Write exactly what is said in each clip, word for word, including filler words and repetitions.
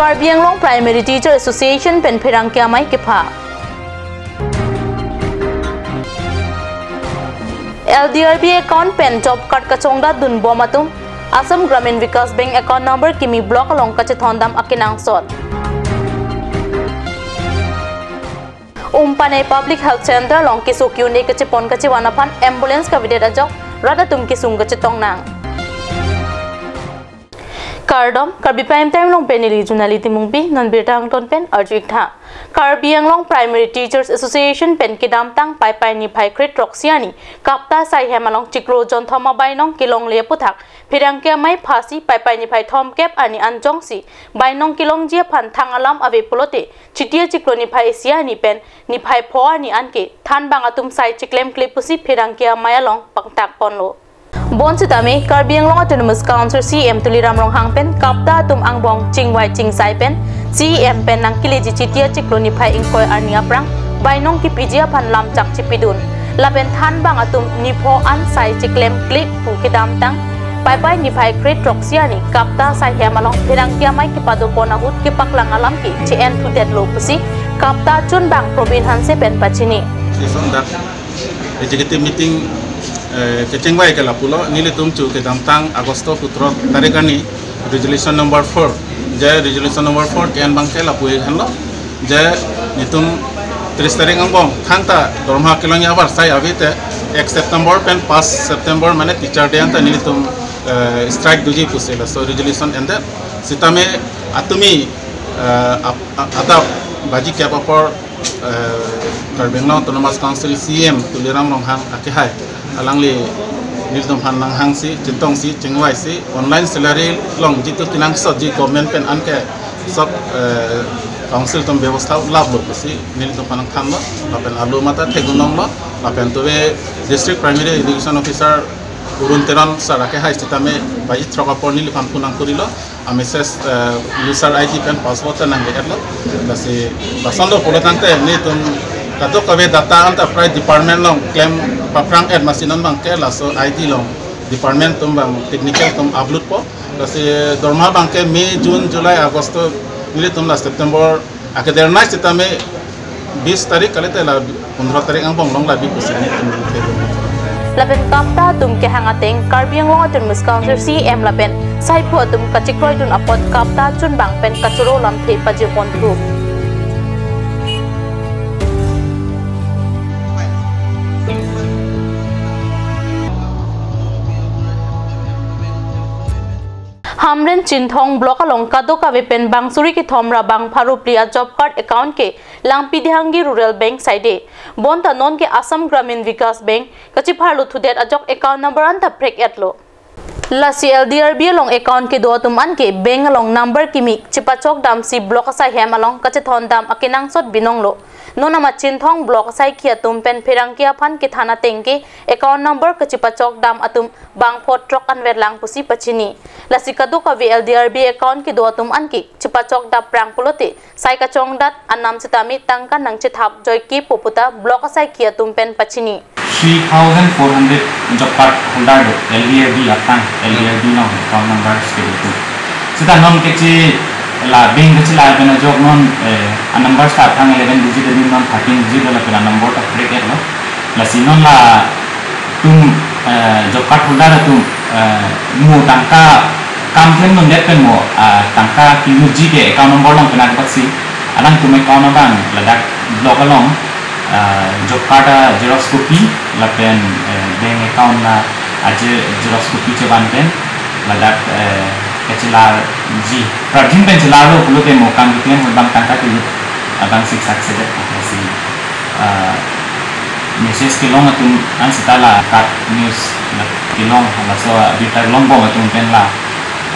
Karbi Anglong Primary Teacher Association pen pherangke amei kepha. L D R B account pen job card kachongdat dunbom atum Assam Gramin Vikas Bank account number kimi block along kachethondam akenangsot. Umpanei Public Health Center along keso ke-un-e kachepon kachevan aphan ambulance kavedet ajok rat atum kesung kachetong nang. Kardom, Karbi Prime Time along pen neli Junali Timungpi, non birta angton pen arju-ik tha. Karbi Anglong Primary Teachers Association pen kedamtang Paipai niphai kre-throksi arni Kapta Saihem along chiklo jonthom abainong kelongle aphuthak pherangke amei phasi Paipai niphai thomkep arni anjongsi bainong kelongji aphan thang alam ave pulote Chiti achiklo niphai isi arni pen niphai pho arni anke thanbang atum sai chiklemkle pusi pherangke amei along pangtak ponlo. Bonsitame Karbi Anglong Autonomous Council C E M Tuliram Ronghang pen Kapta atum angbong chingvai chingsai pen C E M pen nangkeleji Chiti achiklo niphai ingkoi arni aphrang bainong kipiji aphan lamchak chipidun. Lapen thanbang atum nipho an sai chiklemkle pu kedamtang Paipai niphai kre-throksi arni Kapta Saihem along pherangke amei kepadopon ahut kepaklang alam ke che-en thudetlo pusi Kapta chunbang Probin Hanse pen pachini. Session dak executive meeting, eh, kechengvai ke lapulo, nelitum chu kedamtang Agosto sotro tarik arni resolution number four, je resolution number four ke-en abang ke lapu-ik henlo, je nelitum tris tarik angbong thangta dorma kelongji abar sai ave te ek September pen pas September mane Teacher Day anta nelitum, eh, strike doji pusi laso resolution endet. Sitame atumi, eh, ap-, a-, adap baji kep apor, eh, Karbi Anglong Autonomous Council C E M Tuliram Ronghang akehai alangli nelitum aphan nanghangsi, chetongsi, chingvaisi, online salary along jitu kenangsotji government pen anke sob, eh, council atum bebostha laplo pusi nelitum aphan nangthanlo, lapen alu mata theklonglo, lapen tuve District Primary Education Officer Arun Teron sir akehai sitame baji throk apor neliphan phone nangkorilo, a message, eh, user I D pen password ta nangli-etlo. Lasi lasonlo pulo tangte nelitum kadokave data anta prai department along klem paphrang-et, masi non abang ke laso I D along department atum abang technical atum upload po. Lasi dorma abang ke May, June, July, August, nelitum la September akeder nai sitame bis tarik kalite la pondro tarik angbong long labi pusi nelitum nangkhe. Lapen Kapta atum kehang ateng Karbi Anglong Autonomous Council C E M lapen saipo atum kachekroidun apot Kapta chunbang pen kachoro lamthe pajirpon thu. Hamren Chinthong block along kadokave pen bang suri kethom ra bang pharo phli a job card account ke Langpi Dehangi Rural Bank saide. Bonta nonke Assam Gramin Vikas Bank kachepharlo thudet ajok account number anta phrek-etlo. Lasi L D R B along account kedo atum anke bank along number kimi chepachok damsi block asai hem along kachethon dam akenangsot binonglo. Non amat Chinthong block asaikhi atum pen pherangke aphan kethan ateng ke account number kachepachok dam atum bang pho throk anvet lang pusi pachini. Lasi kadokave L D R B account kedo atum anke chepachok dam prang pulote sai kachongdat anam sitame tangka nangchethap joike pu puta block asaikhi atum pen pachini. Three thousand four hundred job card holder do L D R B aphrang, L D R B along account number kedo atum. Sita non keche la bank keche la pen ajok non, eh, a number ta aphrang eleven digit, non thirteen digit la pen a number ta phrek-etlo. Lasi non latum, eh, job card holder atum, eh, mo tangka kam klem dundet pen mo, ah, tangka kiluji ke account number along penang paksi alangtum account abang ladak block along, ah, job card a xerox copy lapen, eh, bank account a je-, xerox copy chevan pen ladak, eh, kechelarji. Prajin pen chelarlo pulote mo kam keklem abang tangka kilu abang siksak sedet si, ah, message kelong atum an sita la kat news la kelong laso birta longbom atum pen la,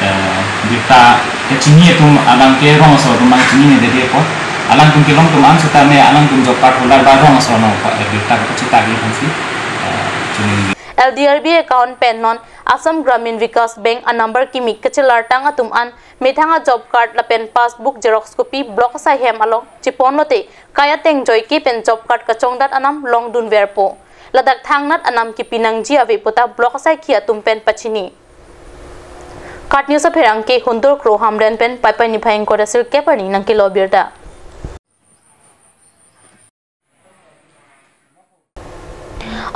eh, birta kechini atum abang ke rong aso atum abang chinine dede ko. Alangtum kelong atum an sitame alangtum job card holder ba rong aso no pa, eh, birta kachita gi hansi, eh, chini. L D R B account pen non Assam Gramin Vikas Bank a number kimi kachelar tang atum an methang a job card lapen passbook xerox copy block asai hem along cheponlote kai ateng joike pen job card kachongdat anam longdunverpo. Ladak thangnat anam kipi nangji ave puta block asaikhi atum pen pachini. KAT News apherangke Hundur Kro Hamren pen Paipai niphai ingkoi ra sirkep arni nangkelo birta.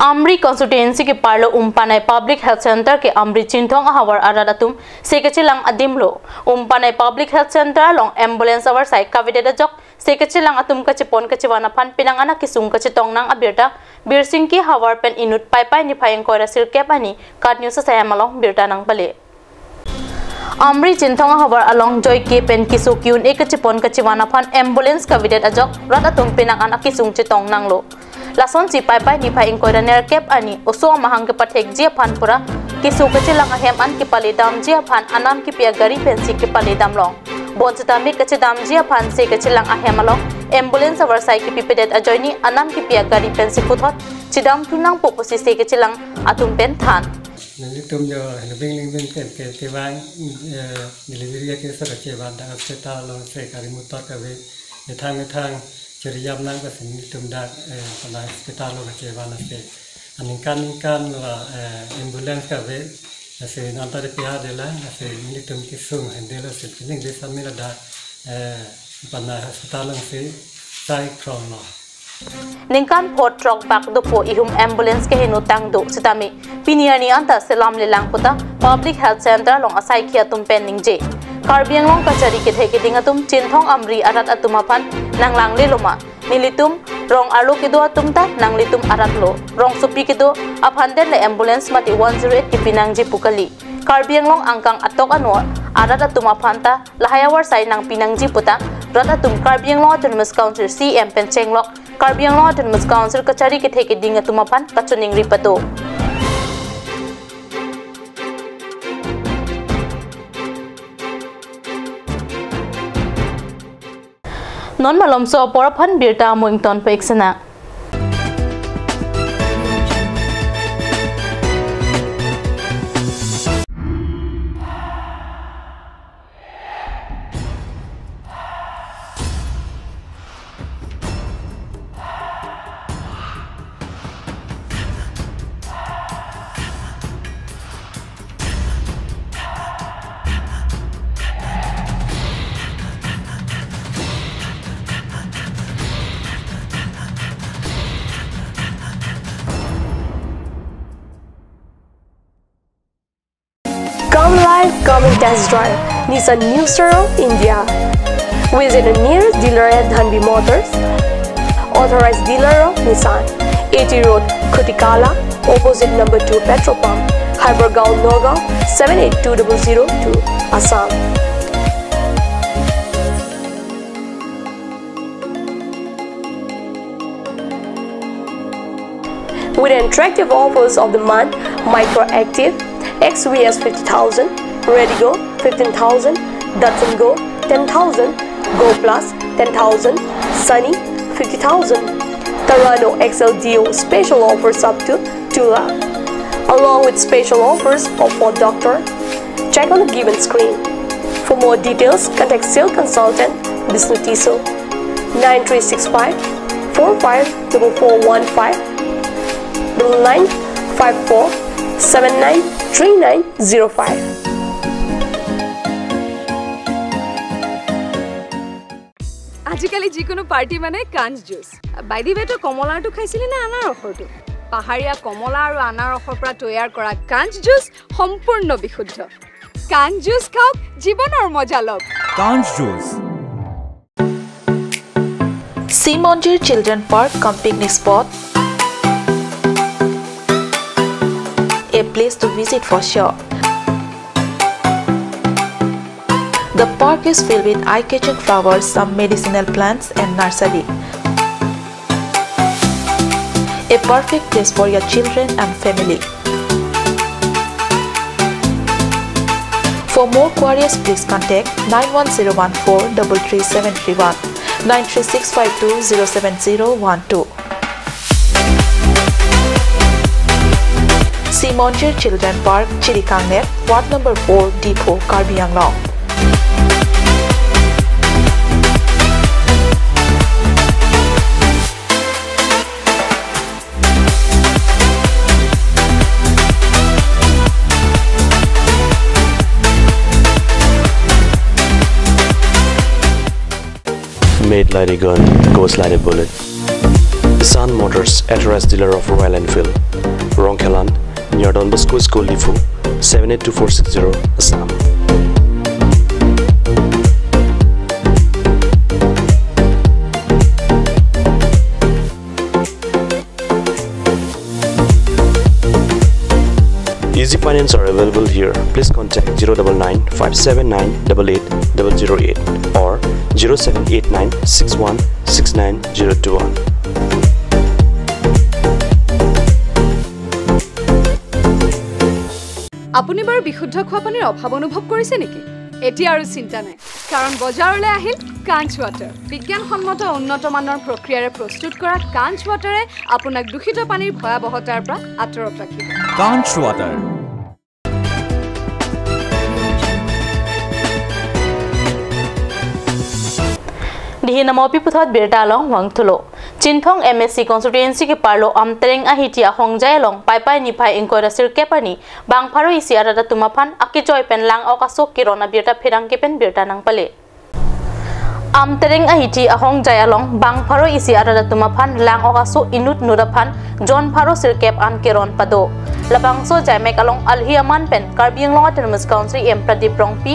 Amri constituency keparlo Umpanai Public Health Center ke Amri Chinthong ahavar arat atum se kachelang adim lo. Umpanai Public Health Center along ambulance avarsai kavedet ajok se kachelang atum kachepon kachevan aphan penang an akesung kachetong nang abirta Birsingki havar pen inut Paipai niphai ingkoi ra sirkep arni KAT News asai hem along birta nangpale. Amri Chinthong ahavar along joike pen keso ke-un-e kachepon kachevan aphan ambulance kavedet ajok rat atum penang an akesung chetong nanglo. Lasonsi Paipai niphai ingkoi ra nerkep arni oso amahang kepathekji aphan pura keso kachelang ahem an kepaledamji aphan anam kepi agari pensi kepaledam long. Bonsitame kachedamji aphan se kachelang ahem along ambulance avarsai kepipedet ajoine anam kepi agari pensi puthot chedam thu nangpo pusi se kachelang atum pen than. Nelitum jo Harbin Lingbin pen ke kevang, eh, delivery case kachevan dak hospital alongsi gari motor kave methang methang chiriyam nang, lasi nelitum dak, eh, hala hospital along kachevan lasi aningkan ningkan la, eh, ambulance kave, lasi nonta de pia de la, lasi nelitum kesung hende lasi pining desa mila dak, eh, Umpanai hospital alongsi sai krong lo. Ningkan pho throk bak dopo ihum ambulance keheno tang do sitame pini arni anta selam lelang puta Public Health Center along asaikhi atum pen ningje. Karbi Anglong kachari kethe keding atum Chinthong Amri arat atum aphan nanglangle loma. Nelitum rong arlo kedo atum ta nanglitum arat lo. Rongsopi kedo aphan den le ambulance mate one zero eight kepi nangji pu kali. Karbi Anglong angkang atok ano arat atum aphan ta lahai avarsai nangpi nangji puta rat atum Karbi Anglong Autonomous Council C E M pen chenglok Karbi Anglong Autonomous Council kachari kethe keding atum aphan kachiningri pado. Non malomso apor aphan birta amo ingtonpik sena. Come live, come and test drive Nissan New Star of India. Visit the nearest dealer at Dhanvi Motors, authorized dealer of Nissan, A T Road, Khutikala, opposite number two petrol pump, Hypergaon, Nagaon, seven eight two double zero two, Assam. With attractive offers of the month, Micra Active, X V S fifty thousand, Redigo fifteen thousand, Datsun Go ten thousand, Go Plus ten thousand, Sunny fifty thousand, Terrano X L D O special offers up to two lakh, along with special offers of Ford Doctor. Check on the given screen. For more details, contact sales consultant Bishnu Tisso, nine three six five four five double four one five, double nine five four seven nine three nine zero five. আজিকালি যিকোনো পাৰ্টি মানে কাঞ্চ juice. By the ৱে, তই কমলাৰটো খাইছিলি নে আনাৰসৰটো? পাহাৰীয়া কমলা আৰু আনাৰসৰ পৰা তৈয়াৰ কৰা কাঞ্চ জুচ সম্পূৰ্ণ বিশুদ্ধ। কাঞ্চ জুচ খাওক, জীৱনৰ মজা লওক। Kanch Juice. Simonjir Children Park cum picnic spot, a place to visit for sure. The park is filled with eye-catching flowers, some medicinal plants and nursery. A perfect place for your children and family. For more queries, please contact nine one zero one four double three seven three one, nine three six five two zero seven zero one two. Simonjir Children Park, Chirikangner, Ward number four, Diphu, Karbi Anglong. Eight lari gun, goes lari bullet. Sun Motors, authorized dealer of Royal Enfield. Rongkhelan, near Don Bosco School, Diphu, seven eight two four six zero, Assam. Easy finance are available here. Please contact zero double nine five seven nine double eight double zero eight or zero seven eight nine six one six nine zero two one. আপুনি বাৰু বিশুদ্ধ খোৱা পানীৰ অভাৱ অনুভৱ কৰিছে নেকি? এতিয়া আৰু চিন্তা নাই, কাৰণ বজাৰলৈ আহিল কাঞ্চ ৱাটাৰ। বিজ্ঞানসন্মত উন্নত মানৰ প্ৰক্ৰিয়াৰে প্ৰস্তুত কৰা কাঞ্চ ৱাটাৰে আপোনাক দূষিত পানীৰ ভয়াৱহতাৰ পৰা আঁতৰত ৰাখিব। Kanch Water. Dihi namo pi puthot birta along vangthulo. Chinthong M A C constituency keparlo Amtereng Ahiti ahongjai along Paipai niphai ingkoi ra sirkep arni bang pharo isi arat atum aphan akejoi pen lang-ok aso keron abirta pherangke pen birta nangpale. Amtereng Ahiti ahongjai along bang pharo isi arat atum aphan lang-ok aso inut nut aphan jon pharo sirkep an keron pado. Labangso jaimek along alhi aman pen Karbi Anglong Autonomous Council E M Pradip Rongpi,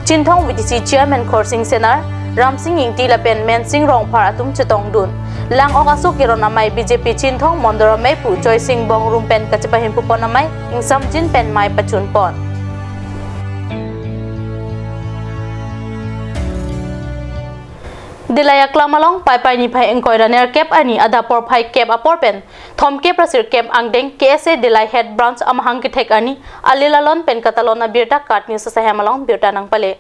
Chinthong V D C Chairman Khorsing Senar, Ramsing Ingti lapen Mensing Rongphar atum chetongdun. Lang-ok aso keron amei B J P Chinthong Mondol ameiphu Joysing Bongrung pen kachepahimpupon amei ingsamjin pen mei pachunpon. Delai aklam along Paipai niphai ingkoi ra nerkep arni adap porphai kep apor pen thomkep ra sirkep angdeng K S A Delai Head Branch amahang kethek arni alil alon pen katalon abirta KAT News asahem along birta nangpale.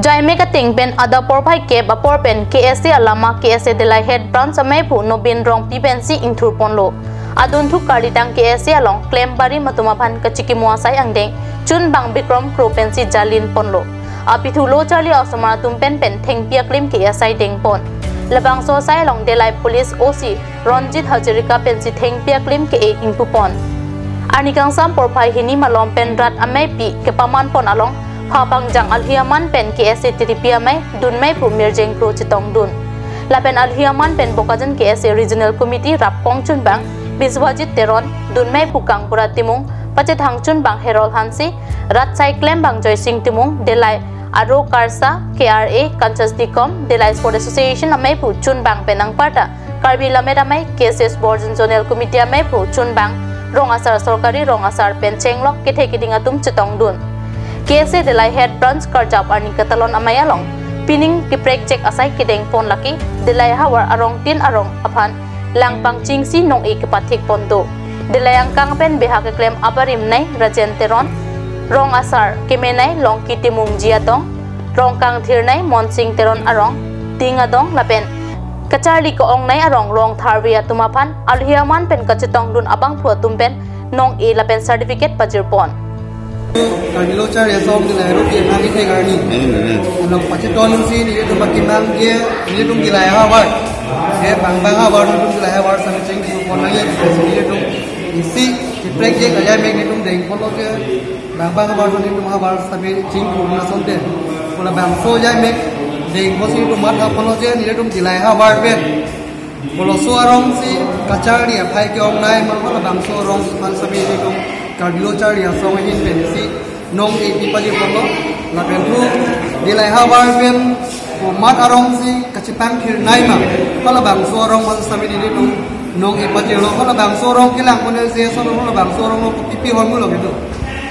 Jaimek ateng pen adap porphai kep apor pen K S A alama K S A Delai Head Branch ameiphu Nobin Rongpi pensi ingthurponlo. Adunthu karlitang K S A along klem barim atum aphan kachikimo asai angdeng chunbang Bikram Kro pensi jalinponlo. Apithu lo charli osomar atum pen pen thengpi aklim ke asai dengpon. Labangso asai along Delai Police O C Ronjit Hazarika pensi thengpi aklim ke-e ingpupon. Arni kangsam porphai hini malom pen rat ameipi kepamanpon along phapangjang alhi aman pen K S A tiripi amei dunmeiphu Mirjeng Kro chetongdun. Lapen alhi aman pen Bokajan K S A Regional Committee rappong chunbang Biswajit Teron, dunmeiphu Kangpura Timung, pachethang chunbang Herol Hanse, rat sai klembang Joysing Timung, Delai Aro Karsa, K R A, Kanchas Dikom, Delai Sport Association ameiphu chunbang pen nangparta Karbi Lammet Amei, K S S Borjan Zonal Committee ameiphu chunbang, rong asar sorkari rong asar pen chenglok kethe keding atum chetongdun. K S A Delai Head Branch karjap arni katalon amei along pining keprekjek asai kedengpon lake Delai havar arong tin arong aphan lang pangchingsi nong-e kepathikpon do. Delai angkang pen bihak keklem abarim nei Rajen Teron, rong asar kemenei Longki Timung ji adong, rong kangthir nei Monsing Teron arong, Ting adong lapen kacharli ke-ong nei arong rong tharve atum aphan alhi aman pen kachetongdun abangphu atum pen nong-e lapen certificate pajirpon. Karbi Lo Charli Asong Delai Head Branch kethek arni along pachetongdunsi nelitum pakimangke nelitum Delai havar, ke bang bang havar nelitum Delai havar sami chingthurpon nangji, nelitum isi keprekjek ajaimek nelitum dengponlo ke bang bang havar nelitum havar sami chingthur na sonte. Pu labangso ajaimek dengponsi nelitum mathaponlo je nelitum Delai havar pen koloso arongsi kacharli aphai ke-ong nei ma, halabangso arong aphan sami nelitum Karbi Lo Charli Asong ahin pensi nong-e pipajirponlo. Lapen thu Delai havar pen komat arongsi kachepangthir nei ma, halabangso arong aphan sami nelitum nong-e pajirlo. Halabangso arong kelang kone je son halabangso arong along kopi pi hormu lo gitu.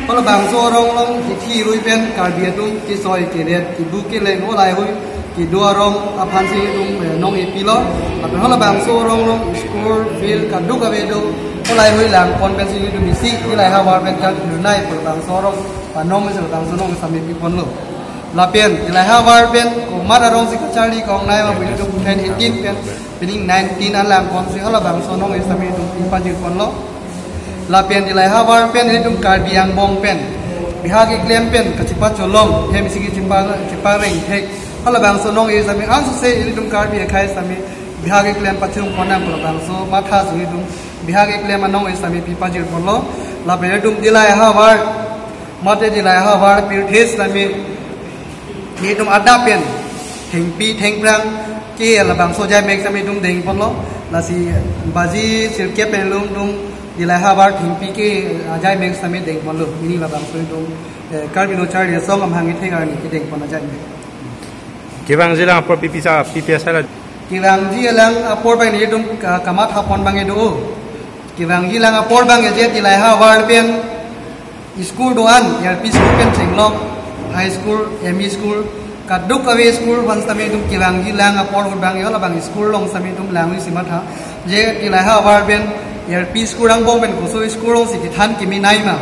Halabangso arong along hithi rui pen Karbi atum kesoi kedet kebu keleng olai hui kedo arong aphansi nelitum, eh, nong-e pilo. Lapen halabangso arong along school, field kaduk ave do, olai hui langpon pensi nelitum isi Delai havar pen kangthir nei pu labangso arong panong mesi labangso nong sami piponlo. Lapen Delai havar pen komat arongsi kacharli ke-ong nei ma pu nelitum ten eighteen pen pining nineteen an langponsi halabangso nong-e sami nelitum pipajirponlo. Lapen Delai havar pen nelitum Karbi angbong pen bihak keklem pen kachepacholong hem isi kechepa, chepareng thek halabangso nong-e sami ansose nelitum Karbi akhei sami bihak keklem pachung ponang pu labangso matha si nelitum bihak keklem anong-e sami pipajirponlo. Lapen nelitum Delai havar mate Delai havar pirthe sami nelitum adap pen Thengpi thengphrang ke labangso ajai mek sitame itum dengponlo. Lasi baji sirkep pen longdung Dilai havar thengpi ke ajai mek sitame dengponlo. Pini labangso itum, eh, Karbi Lo Charli Asong amahang ithek arni kedengpon ajai mek. Kevangji alang apor pi pi sa, pi pi asai la? Kevangji alang apor abang nelitum ka-, kamathapon abang do. Kevangji alang apor abang je Dilai havar pen school do-an, L P school pen chenglok, high school, M E school, kadokave school aphan sitame itum kevangji alang apor ahut abang, yo labang school along sitame itum langji si matha. Je Dilai havar pen L P school angbong pen koso school alongsi kethan kemenei ma,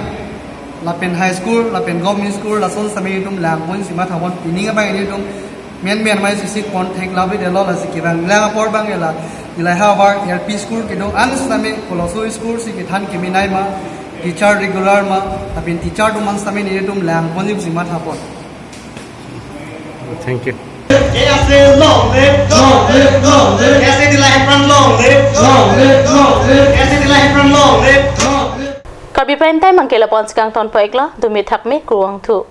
lapen high school, lapen government school, lason sitame itum langpon si mathapon. Pini abang nelitum menmen mai sisi contact labi delo. Lasi kevangji alang apor abang la Dilai havar L P school kedo-an sitame koloso school si kethan kemenei ma, teacher regular ma, lapen teacher atum an sitame nelitum langpon si mathapon. Thank you. K S A long live, long live, long live. K S A Dilai havar long live, long live, long live. K S A Dilai havar long live, long live. Karbi Prime Time abang ke lapu-an si kangtonpo iklo, dumi thakme, kurvangthu.